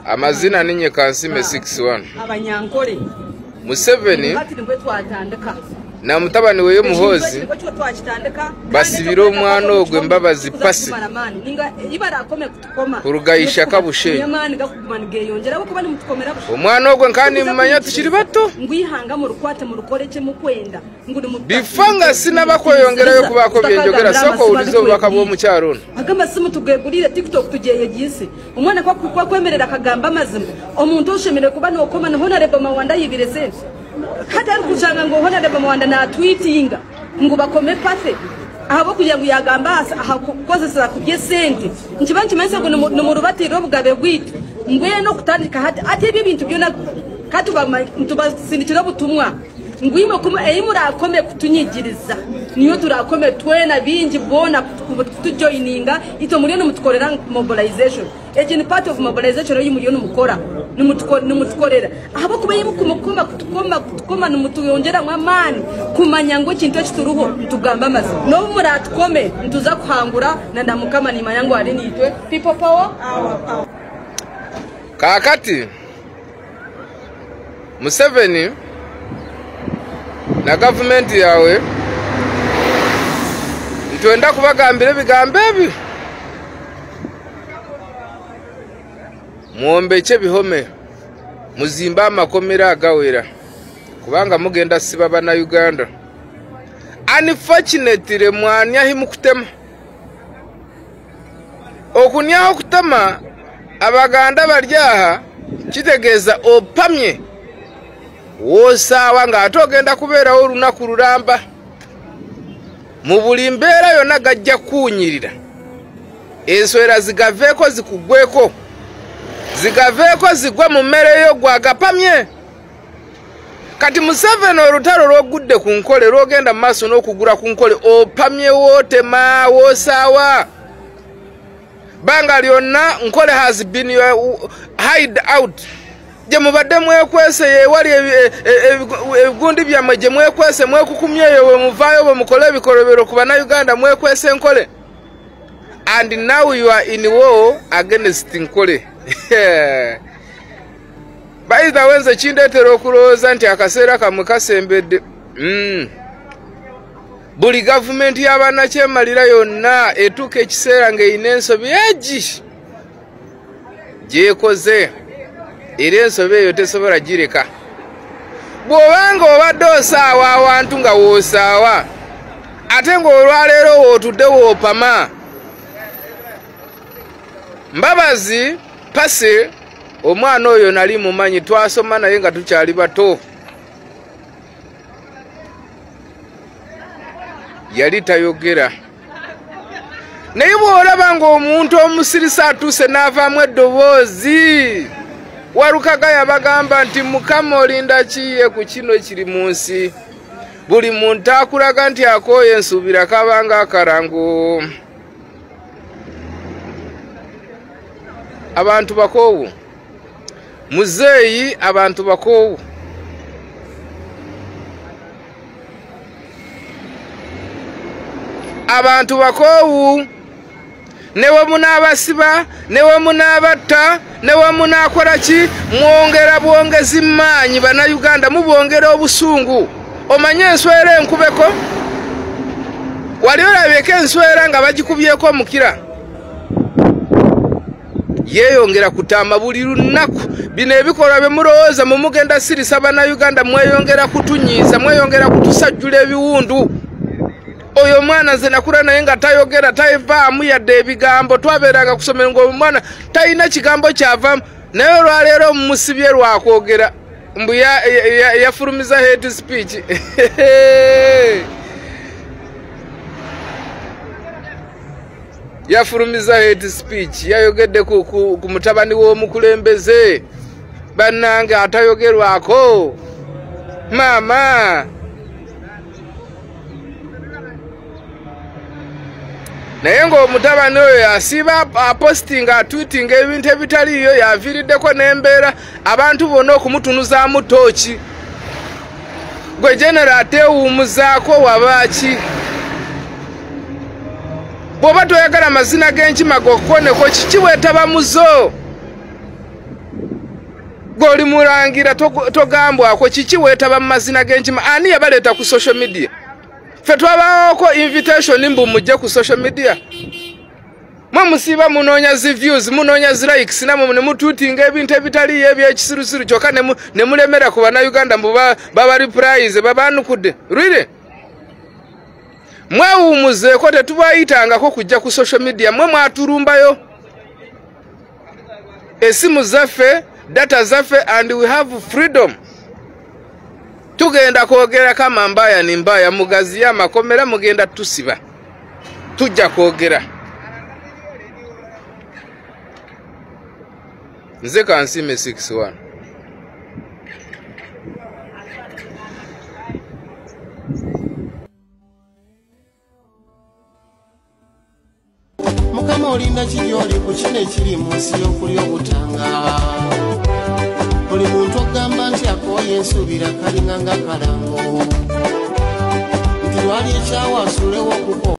Amazina ninye Kansime 61. Abanyankole Museveni na mutabani weyo Muhoozi basibira omwana ogwo Mbabazi Pasi kurugayisha kabushe. Omwana ogwo nkani mmanya tukiri bato bifanga sinabakweyongerayo kubako byenjogera soko ulizo obubaka bw'omukyalo ono. Agamba simu tugegulire TikTok tujeyegise omwana kwa kwemerera akagamba amazima omuntu oshemerere kuba nokoma Honorable Mawanda yibirese hata ari kushanga ngo Honorable Mawanda na tweetinga ngo bakome pase ahabo kugira ngo yagamba ahakozesa kubye sente nkiba nkimanse ngo numurubatiro bugabe bwitu ngwe no kutandika hati ati ibi bintu byona katuba ntubasindikira butumwa ngwimo kuma eyimurakome kutunyigiriza niyo turakome twena bingi bona kutujoininga ito muri no mutukorera mobilization egi ni part of mobilization yo muri no mukora numutukorera ahabo kuba yimukumukoma kutukoma kutukoma numutuyongera amani kumanya ngo kintu kituruho ntugamba amazi no muratukome ntuza kuhangura na ndamukama ni manyango ari nitwe people power our power. Kakati Museveni na gavumenti yawe ntwenda kubagambira ebigambo ebi muombeche bihome muzimba amakomera agawera kubanga mugenda siba bana Uganda. Unfortunately mwanyahi mukutema okunyaho kutema abaganda baryaha kitegeeza opamye wosaawa nga ate ogenda kubeerawo olunaku lulamba mu buli mbeera yonna gajja kuwunyirira enswera zigaveeko zikugweko zigaveeko zigwe mu mmere yo gwagapamye. Kati Museveni olutalo lwogudde ku Nkole lwogenda mu maaso n'okugula ku Nkole opamye wootema wosaawa banga lyonna Nkole has been your hide out gye mubadde mwekwese yewali ebigundi byammwe gye mwekwese mwekukumyeyo bwe muvaayo bwe mukole ebikolobero ku bannayuganda mwekwese Nkole. And now you are in war against Nkole. By the way, nze kindeetera okulowooza nti akaseera kammwe kasembedde. Buli gavumenti y'abannakyemalira yonna etuuka ekiseera ng'erina ensobi egi gyekoze era ensobi eyo tesobola gireka. Bw'obanga obadde osaawa awantu nga woosaawa ate ng'olwaleero wootudde woopama. Mbabazi Pasi omwana oyo nali mumanyi twasoma naye nga tukyali bato. Yali tayogera. Naye bw'olaba ng'omuntu omusirisa atuuse n'avaamu eddoboozi Walukaga yabagamba nti Mukama olinda kiye ku kino kiri mu nsi. Buli muntu akulaga nti akooye ensuubira kabanga akarango. Abantu bakoowu. Muzeeyi abantu bakoowu. Abantu bakoowu. Ne bwe munaabasiba, ne bwe munaabatta, ne bwe munaakola ki, mwongera bwongezi maanyi bannayuganda mubongera obusungu. Omanye enswera enkubeko? Wali olabyeko enswera nga bagikubyeko omukira? Yeeyongera kutaama buli lunaku. Bino ebikolwa bye mulowooza mu mugenda sirisa bannayuganda mweyongera kutunyiiza, mweyongera kutusajjula ebiwundu. Oyo omwana nze nakula naye nga tayogera tayivaamu yadde ebigambo twabeeranga kusomero ng'omwana talina kigambo kyavaamu naye olwaleero mumusibye lwakwogera mbu yafulumiza hate speech. Yafulumiza hate speech yayogedde ku mutabani w'omukulembeze bannange atayogerwako maama. Naye ng'omutabani oyo asiba apostinga atwitinga ebintu ebitaliiyo yaviiriddeko n'embeera abantu bonna okumutunuzaamu tooki. Gwe genero ateewuumuzaako wabaaki? Bw'oba toyagala mazina g'enkima gokukoneko, kiki weetaba muzo? Goli mulangira togambwako, kiki weetaba mu mazina g'enkima? Ani yabaleeta ku social media? Ffe twabaako invitation mbu mujje ku social media? Mwe musiiba munoonya zi views, munoonya zi likes, namwe ne mutuutinga ebintu ebitaliiyo ebyekisirusiru, kyokka ne mulemera ku bannayuganda mbu baba replies babaanukudde. Really? Mwewuumuzeeko, tetubayitangako kujja ku social media. Mwe mwatulumbayo esimu zaffe, data zaffe, and we have freedom. Tugenda kwogera kama mbaya ni mbaya, mugaziye amakomera, mugenda tusiba, tujja kwogera. Nze Kansiime 61. Mukama olinda kiryoli ku kino ekiri mu nsi y'okulya obutanga. Buli muntu ogamba nti akooye ensuubira kalinga nga kalango, nti lwali ekyawa asuulewo okuko.